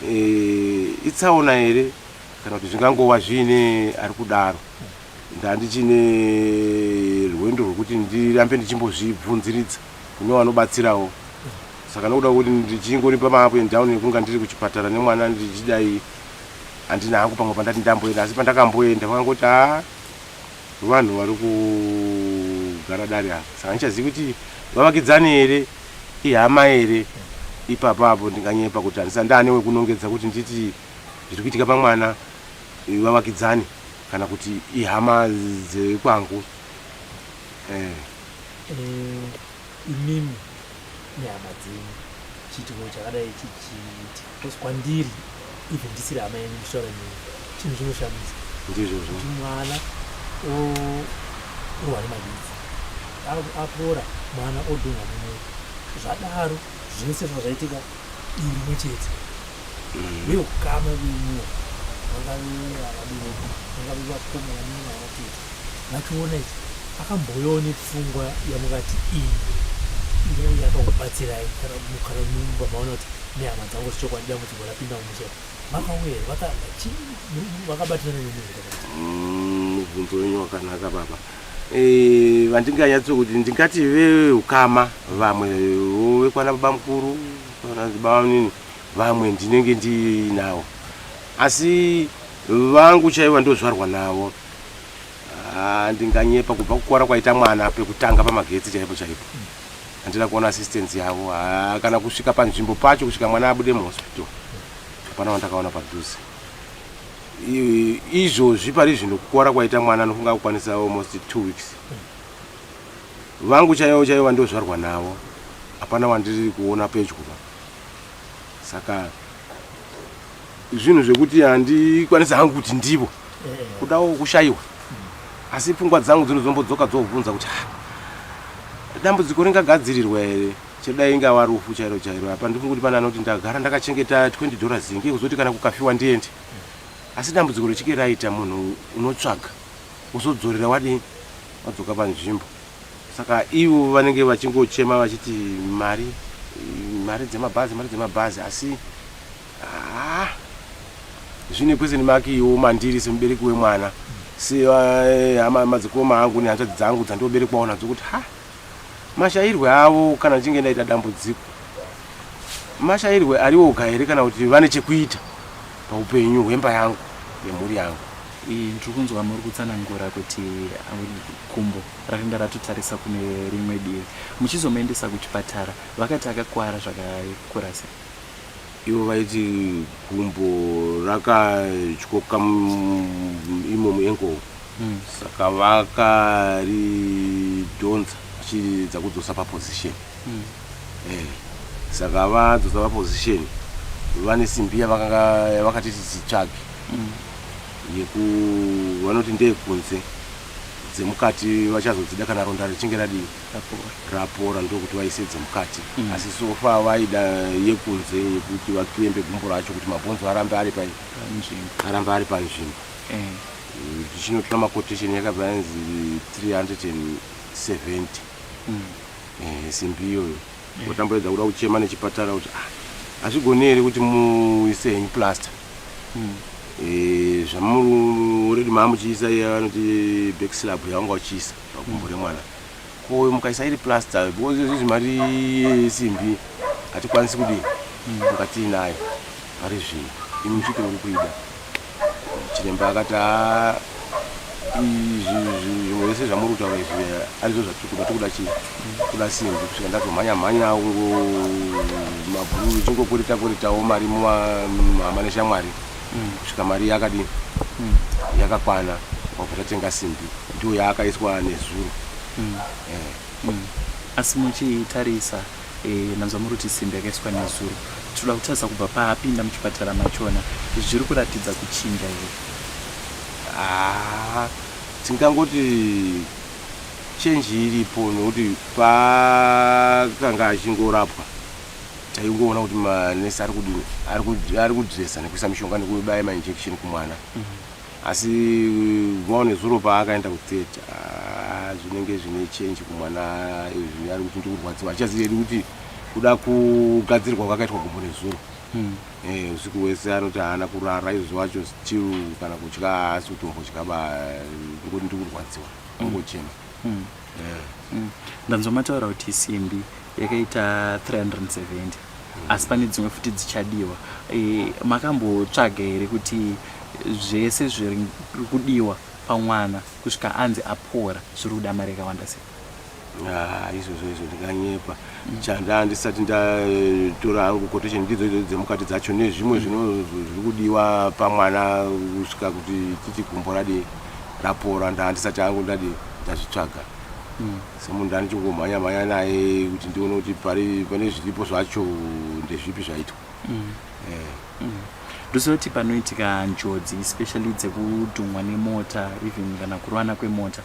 eh, itsaona here kana kuti zvingangova zviine ari kudaro ndandichine rwendo rwekuti ndirambe ndichimbozvibvunziridza kune vanobatsirawo saka nokuda kwekuti ndichingori pamaapo and down yekunga ndiri kuchipatara nemwana ndichidai handina hangu pamwe pandati ndamboenda asi pandakamboenda vakangoti haa vanhu vari kugara dare ava saka ndichazivi kuti vavakidzani here ihama here ipapo apo ndinganyepa kuti handisa ndaane wekunongedza kuti nditi zviri kuitika pamwana vavakidzani kana kuti ihama dzekwangu eh. Eh, imimi nehama dzenyu chiitiko chakadai chichiitika because kwandiri even ndisiri hama yenyu ndichitaura nemi chinhu chinoshamisa ndizvozvo kuti mwana orohwa nemagetsi apora mwana odonha nemoto zvadaro zvese zvazvaitika divi rimwe chete veukama venyuwo vangave vabereki vangave vakoma vanini vanatete vachiona ichi akambouyawo nepfungwa yamukati iyi yakakubatsirai kana kana mumba maona kuti nehama dzangu zvechokwadi dambudziko rapinda mumusha vakauya here vakabatirana nemi here mubvunzo wenyu wakanaka baba Eh, vandinganyatso kuti ndingati veukama vamwe vekwana baba mukuru kana baba nini vamwe ndinenge ndinawo asi vangu chaivo ndozvarwa navo ah, ndinganyepa kubva kukwara kwaita mwana pekutanga pamagetsi chaipo chaipo handina kuona assistance yavo ah, kana kusvika panzvimbo pacho kusvika mwana abude muhospital hapana wandakaona padhuze Izvozvi pari zvino kukwara kwaita mwana anofunga kukwanisa almost two weeks. Vangu chaivo chaivo vandozvarwa navo hapana wandiri kuona pedyo pa. Saka zvinhu zvekuti handikwanisi hangu kuti ndivo kudawo kushayiwa asi pfungwa dzangu dzinozombodzoka dzobvunza kuti ah, dambudziko ringagadzirirwa here Chedai ingava rufu chairo chairo apa ndifunga kuti pane anoti ndagara ndakachengeta 20 dollars inge kuzoti kana kukafiwa ndiende asi dambudziko richike raita munhu unotsvaga uzodzorera wadii wadzoka panzvimbo saka ivo vanenge vachingochema vachiti mari mari dzemabhazi mari dzemabhazi asi ah, zvine question mark iwo mandiri semubereki wemwana sehama madzikoma angu nehanzvadzi dzangu dzandoberekwawo nadzo kuti ha Mashairwe avo kana ndichinge ndaita dambudziko mashairwe ari oga here kana kuti vane chekuita paupenyu hwemba yangu nemhuri yangu. Ndiri kunzwa muri kutsanangura kuti gumbo rakanga ratotarisa kune rimwe divi. Muchizomuendesa kuchipatara vakati akakwara zvakakura sei? Ivo vaiti gumbo rakatyoka imo muankle Saka vakaridhonza vachiedza kudzosa paposition eh, saka vadzosa paposition vane simbi yavakanga yavakatiti titsvage yeku vanoti ndeyekunze dzemukati vachazodzida kana ronda richinge radii Rapora. rapora ndokuti vaise dzemukati asi so far vaida yekunze yekuti vaklembe gumbo racho kuti mabhonzo arambe ari pai Panzvimbo. arambe ari panzvimbo Eh. Tichinotora maquotation yakabva yanzi 370 eh, simbi iyoyo watamboedza kuda kuchema nechipatara kuti ah, hazvigoni here kuti muise henyu plaster Eh, zvamuri already maamuchiisa iya vanoti back slab yavanga uchiisa pagumbo remwana ko mukaisa iri plaster because izvizvi mari yesimbi hatikwanisi kudii kunga tiinayo pari zvino imi muchiti muri kuida Chiremba akati haa zvimwe zvese zvamuri kutaura izvi arizvo zvatiri kuda tikuda chii kuda simbi kusvika ndatomhanya mhanya mabhururu chingokwereta kweretawo mari muhama neshamwari kusvika mari yakadini yakakwana wabva tatenga simbi ndiyo yaakaiswa nezuro eh. Asi muchitarisa Eh, ndanzwa muri kuti simbi yakaiswa nezuro. Tinoda kutarisa kubva paapinda muchipatara machona zviri kuratidza kuchinja here? Ah, tingangoti chenji iripo nokuti paakanga achingorapwa taingoona kuti manesi ari kudini ari kudresa nekuisa mishonga nekubaya mainjection kumwana mm -hmm. Asi guva nezuro paakaenda kutheatre ah, zvinenge zvine change kumwana izvi ari kuti ndikurwadziwa achazivi hedu kuti kuda kugadzirwa kwakaitwa gumbo nezuro hmm. eh, usiku hwese anoti haana kurara izvo wacho still kana kutya haasi kutombotya ba ndikuti ndikurwadziwa angochema hmm. eh. hmm. ndanzwa mataura kuti simbi yakaita 370 asi pane dzimwe futi dzichadiwa e, makambotsvaga here kuti zvese zviri kudiwa pamwana kusvika anzi apora zviri kuda mari yakawanda sei? Ah, izvozvo izvo ndinganyepa chanda ndisati ndatora hangu quotation ndidzo idzo dzemukati dzacho nezvimwe zvino zviri kudiwa pamwana kusvika kuti titi gumbo radii rapora ndandisati hangu ndadii ndazvitsvaga semunhu ndandichingomhanya mhanya naye kuti ndione kuti pari pane zviripo zvacho ndezvipi zvaitwa. Ndoziva kuti panoitika njodzi especially dzekudhumwa nemota even kana kurovana kwemota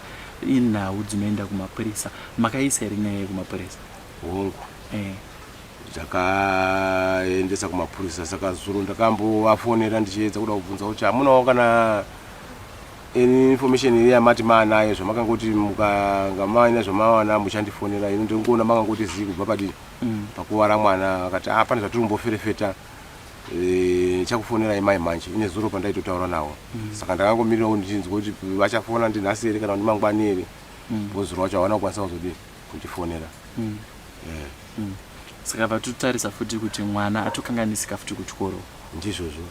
inhau dzinoenda kumapurisa. Makaisa here nyaya iyi kumapurisa? Hongu. Ndakaendesa kumapurisa saka zuro ndakambovafonera ndichiedza kuda kubvunza kuti hamunawo kana any information here yamati maanayo zvamakangoti mukanga maina zvamawana muchandifonera ini ndingoona makangoti zii kubva padii pakuvara mwana akati ah pane zvatiri kumboferefeta eh, ndichakufonerai mai manje ine zuro pandaitotaura nawo saka ndakangomirirawo ndichinzwa kuti vachafona ndinhasi here kana ndimangwani here because zuro wacho havana kukwanisa kuzodii kundifonera. Eh. Saka vatotarisa futi kuti mwana atokanganisika futi kuchikoro. Ndizvozvo.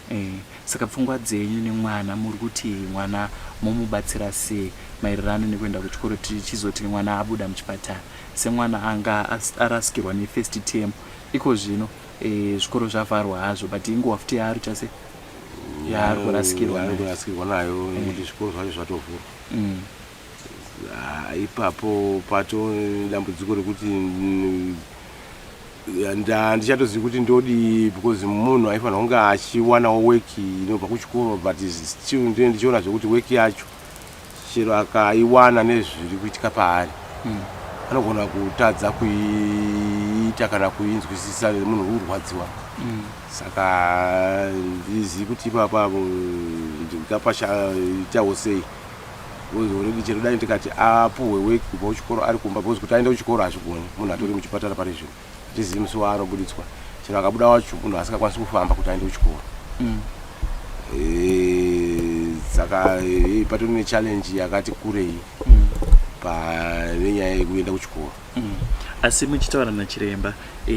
Saka pfungwa dzenyu nemwana muri kuti mwana momubatsira sei maererano nekuenda kuchikoro tichizoti mwana abuda muchipatara semwana anga arasikirwa nefirst term iko zvino zvikoro zvavharwa hazvo but inguva futi yaari kuita sei yaari kurasikirwa nayo. Kurasikirwa nayo nekuti zvikoro zvacho zvatovhurwa. Ah, ipapo pato dambudziko rekuti handichatozivi kuti ndodii because munhu aifanira kunge achiwanawo weki inobva kuchikoro but still ndine ndichiona zvekuti weki yacho chero akaiwana nezviri kuitika paari anogona kutadza kuiita kana kuinzwisisa munhu uri kurwadziwa. Saka handizivi kuti ipapa ndingapachaitawo sei because already chero dai ndikati apuhwe work kubva kuchikoro ari kumba because kuti aende kuchikoro hazvigoni munhu atori muchipatara pari zvino hatizivi musi waanobuditswa chero akabuda wacho munhu asingakwanisi kufamba kuti aende kuchikoro. Saka patori nechallenge yakati kurei pane nyaya yekuenda kuchikoro. Asi muchitaura nachiremba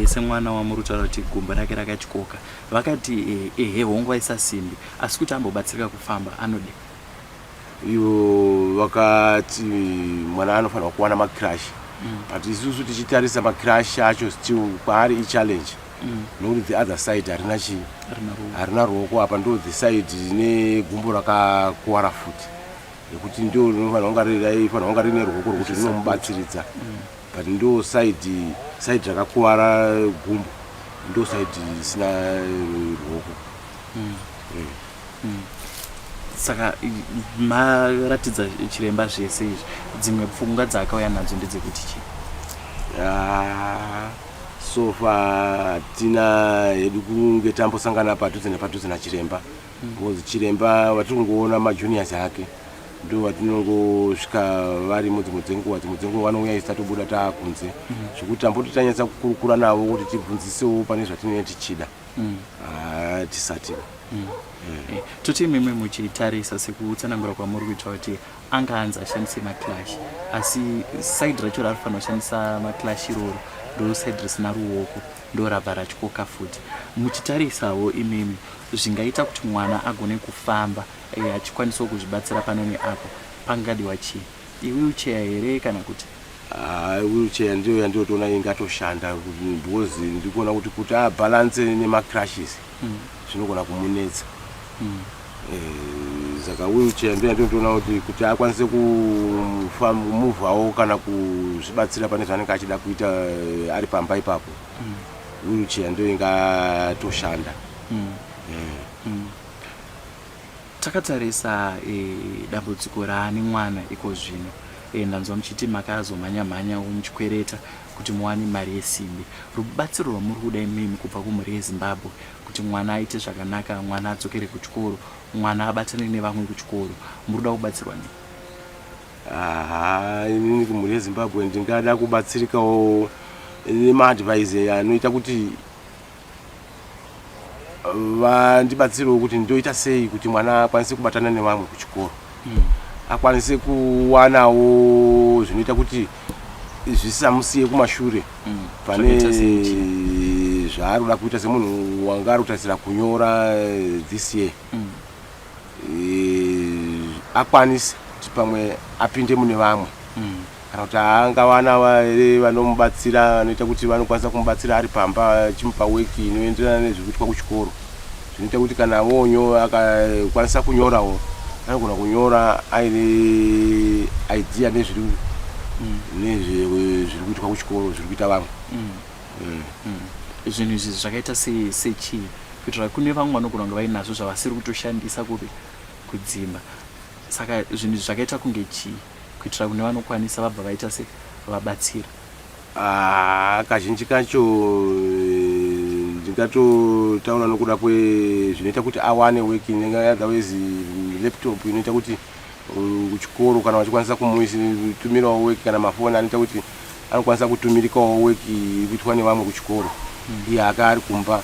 semwana wamuri kutaura kuti gumbo rake rakatyoka vakati ehe hongu vaisa simbi asi kuti ambobatsirika kufamba anodei? Ivo vakati mwana anofanirwa kuwana macrash but isusu tichitarisa macrash acho still kwaari ichallenge nokuti the other side harina chii, harina ruoko apa ndo the side rine gumbo rakakuwara futi nekuti ndo rinofanirwa kunga raifanirwa kunga rine ruoko rwekuti rinomubatsiridza but ndo side side rakakuwara gumbo ndo side risina ruoko. Saka maratidza chiremba zvese izvi, dzimwe pfungwa dzaakauya nadzo ndedzekuti chii? Ah, so far hatina hedu kunge tambosangana padhuze nepadhuze nachiremba because chiremba vatiri kungoona majuniors ake ndo vatinongosvika varimo dzimwe dzenguva, dzimwe dzenguva vanouya isu tatobuda taakunze zvekuti tamboti tanyatsa kukurukura navo kuti tibvunzisewo pane zvatinenge tichida. Ah, tisati. Toti imimi muchitarisa sekutsanangura kwamuri kuita kuti anga anzi ashandise maclash asi side racho raari kufanira kushandisa maclash iroro ndo side risina ruoko ndo rabva ratyoka futi. Muchitarisawo imimi zvingaita kuti mwana agone kufamba achikwanisawo kuzvibatsira pano neapo pangadiwa chii? Iwheelchair here kana kuti? Ah, wheelchair ndiyo yandinotoona ingatoshanda because ndiri kuona kuti kuti abalance nemacrashes zvinogona kumunetsa. Saka wheelchair ndiyo yandinotoona kuti kuti akwanise kumuvhawo kana kuzvibatsira pane zvaanenge achida kuita ari pamba ipapo. Wheelchair ndiyo ingatoshanda. Takatarisa dambudziko raane mwana iko zvino. Ndanzwa muchiti makazomhanya mhanyawo muchikwereta kuti muwane mari yesimbi. Rubatsiro rwamuri kuda imimi kubva kumhuri yeZimbabwe kuti mwana aite zvakanaka, mwana adzokere kuchikoro, mwana abatane nevamwe kuchikoro, muri kuda kubatsirwa nei? Haa, inini kumhuri yeZimbabwe ndingada kubatsirikawo nemaadvise anoita kuti vandibatsirewo kuti ndoita sei kuti mwana akwanise kubatana nevamwe kuchikoro, akwanise kuwanawo zvinoita kuti zvisamusiye kumashure pane Zvakaita sei chii? zvaari kuda kuita semunhu wanga ari kutarisira kunyora this year. Akwanise kuti pamwe apinde mune vamwe. Kana kuti angawana here vanomubatsira vanoita kuti vanokwanisa kumubatsira ari pamba achimupa weki inoenderana nezviri kuitwa kuchikoro zvinoita kuti kana wonyo akakwanisa kunyorawo anogona kunyora aine idea nezviri nezviri kuitwa kuchikoro zviri kuita vamwe. Zvinhu izvi zvakaita sechii kuitira kune vamwe vanogona kunge vainazvo zvavasiri kutoshandisa kupi kudzimba saka zvinhu izvi zvakaita kunge chii kuitira kune vanokwanisa vabva vaita se vabatsira. Ah, kazhinji kacho eh, ndingatotaura nokuda kwezvinoita kuti awane work inenge otherwise laptop inoita kuti mm, kuchikoro kana vachikwanisa kumutumirawo work kana mafoni anoita kuti anokwanisa kutumirikawo work iri kuitwa nevamwe kuchikoro iye aka ari kumba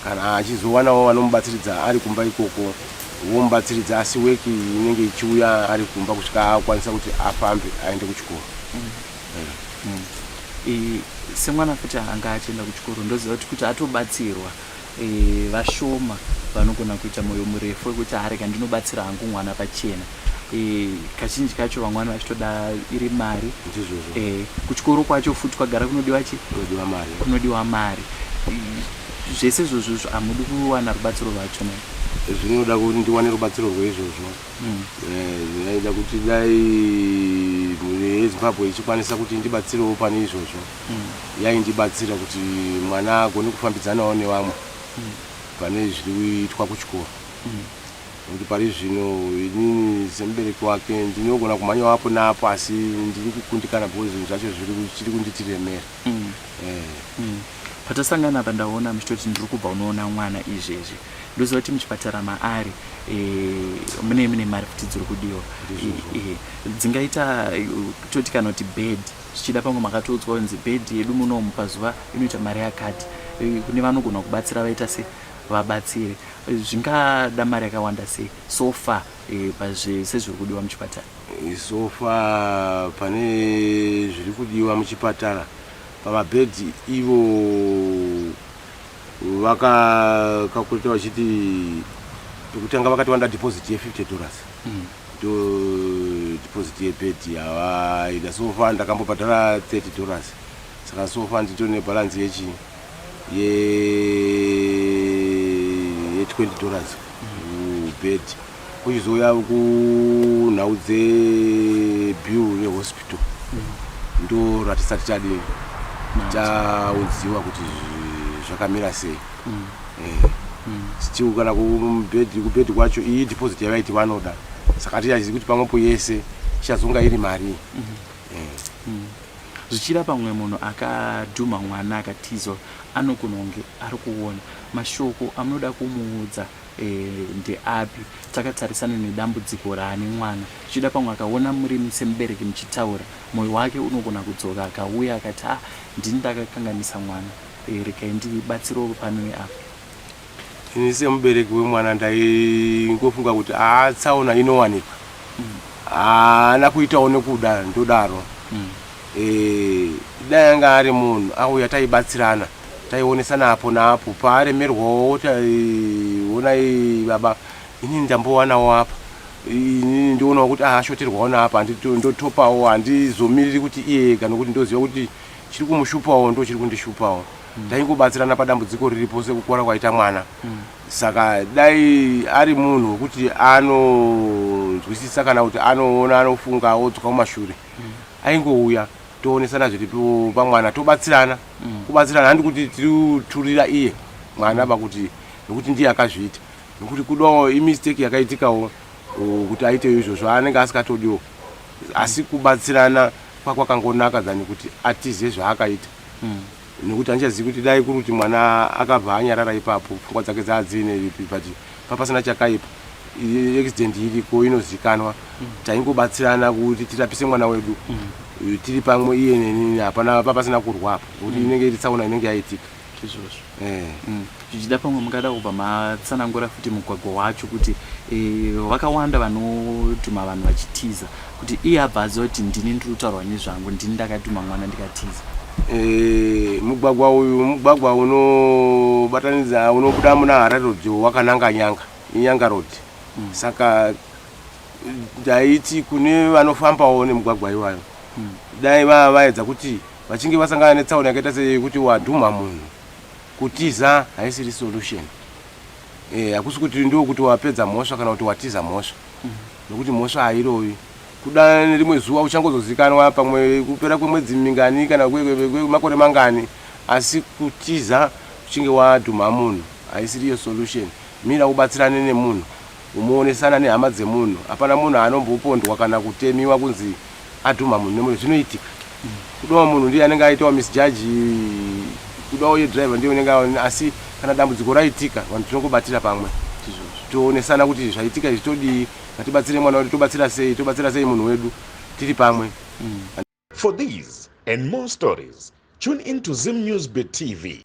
kana achizowanawo vanomubatsiridza ari kumba ikoko vomubatsiridza asi work inenge ichiuya ari kumba kusvika akwanisa kuti afambe aende kuchikoro. E, semwana futi anga achienda kuchikoro ndoziva kuti kuti atobatsirwa e, vashoma vanogona kuita mwoyo murefu wekuti arega ndinobatsira hangu mwana pachena e, kazhinji kacho vamwe vanhu vachitoda iri mari Ndizvozvo. e, kuchikoro kwacho futi kwagara kunodiwa chi Kunodiwa mari. Kunodiwa mari. E, zvese izvozvo hamudi kuwana rubatsiro rwacho ne? Zvinoda kuti ndiwane rubatsiro rweizvozvo. Eh, ndaida kuti dai mhuri yeZimbabwe ichikwanisa kuti indibatsirewo pane izvozvo. Yaindibatsira kuti mwana agone kufambidzanawo nevamwe pane zviri kuitwa kuchikoro. Nekuti pari zvino inini semubereki wake ndinogona kumhanyawo apo neapo asi ndiri kukundikana because zvinhu zvacho zviri kunditiremera. Eh. Patasangana apa ndaona muchitoti ndiri kubva unoona mwana izvezvi. Ndoziva kuti muchipatara maari e, mune mune mari futi dziri kudiwa. Ndizvozvo. E, e, dzingaita e, toti kana kuti bed zvichida pamwe makatoudzwa kunzi bed yedu munomu pazuva inoita mari yakati. E, kune vanogona kubatsira vaita se vabatsire. E, zvingada mari yakawanda sei so far e, pazvese zviri kudiwa muchipatara? So far pane zviri kudiwa muchipatara pamabhedhi ivo vakakakurita vachiti pekutanga vakati vanoda deposit ye50 dollars ndo deposit yebhedhi yavaida. So far ndakambobhadhara 30 dollars, saka so far nditori nebalance yechi ye20 dollars kubhedhi. Kuchizouya kunhau dzebill rehospital ndo ratisati tadini taudziwa kuti zvakamira sei. Still kana kubhedhi kubhedhi kwacho iyi deposit yavaiti vanoda, saka tichazivi kuti pamwepo yese ichazonga iri mari. Zvichida pamwe munhu akadhumha mwana akatizwa anogona kunge ari kuona. Mashoko amunoda kumuudza e, ndeapi takatarisana nedambudziko raane mwana? Zvichida pamwe akaona murimi semubereki muchitaura, mwoyo wake unogona kudzoka akauya akati ah, ndini ndakakanganisa mwana, e, regai ndibatsirewo pano neapa. Ini semubereki wemwana ndaingofunga kuti aa tsaona inowanikwa, haana kuitawo nekuda ndodaro. Eh, dai anga ari munhu auya taibatsirana, taionesana apo naapo paaremerwawo, onai baba, inini ndambowanawo apa, inini ndionawo kuti ah, ashoterwawo naapa, ndotopawo, handizomiriri kuti iye ega nokuti ndoziva kuti chiri kumushupawo ndo chiri kundishupawo. Taingobatsirana padambudziko riripo sekukura kwaita mwana. Saka dai ari munhu wekuti anonzwisisa kana kuti anoona, anofunga odzoka kumashure, aingouya toonesana zviripo pamwana tobatsirana. Kubatsirana handi kuti tiri kuturira iye mwana pakuti nokuti ndiye akazviita, nokuti kudawo imistake yakaitikawo kuti aite izvozvo anenge asikatodiwo, asi kubatsirana kwakwakangonaka than kuti atize zvaakaita. Nekuti handichazivi kuti dai kuri kuti mwana akabva anyarara ipapo pfungwa dzake dzaadziine ripi, but papasina chakaipa, accident iriko inozikanwa, taingobatsirana kuti tirapise mwana wedu tiri pamwe iye nenini, hapana papasina kurwa apo nekuti inenge iri tsaona inenge yaitika. Izvozvo. Zvichida pamwe mungada kubva matsanangura futi mugwagwa wacho kuti e, vakawanda vanodhuma vanhu vachitiza, kuti iye abva aziva kuti ndini ndiri kutaurwa nezvangu, ndini ndakadhuma mwana ndikatiza. Mugwagwa uyu mugwagwa unobatanidza unobuda muna Harare Road wakananga Nyanga, iNyanga Road. Saka ndaiti kune vanofambawo nemugwagwa iwayo. Dai vava vaedza kuti vachinge vasangana netsaona yakaita seyekuti wadhumha munhu, kutiza haisiri solution. Eh, hakusi kuti ndokuti wapedza mhosva kana kuti watiza mhosva, nokuti mhosva hairovi. Kuda nerimwe zuva uchangozozikanwa pamwe kupera kwemwedzi mingani kana kwemakore mangani, asi kutiza uchinge wadhumha munhu haisiriyo solution. Mira ubatsirane nemunhu, umuonesana nehama dzemunhu. Hapana munhu anombopondwa kana kutemiwa kunzi adhumha munhu nemunhu, zvinoitika. Kudawo munhu ndiye anenge aitawo misjudge, kudawo ye driver ndiye unenge, asi kana dambudziko raitika vanhu tinongobatira pamwe, toonesana kuti zvaitika izvi todii, ngatibatsire mwana wedu, tobatsira sei, tobatsira sei munhu wedu tiri pamwe. For these and more stories, tune in to Zim News Bit TV.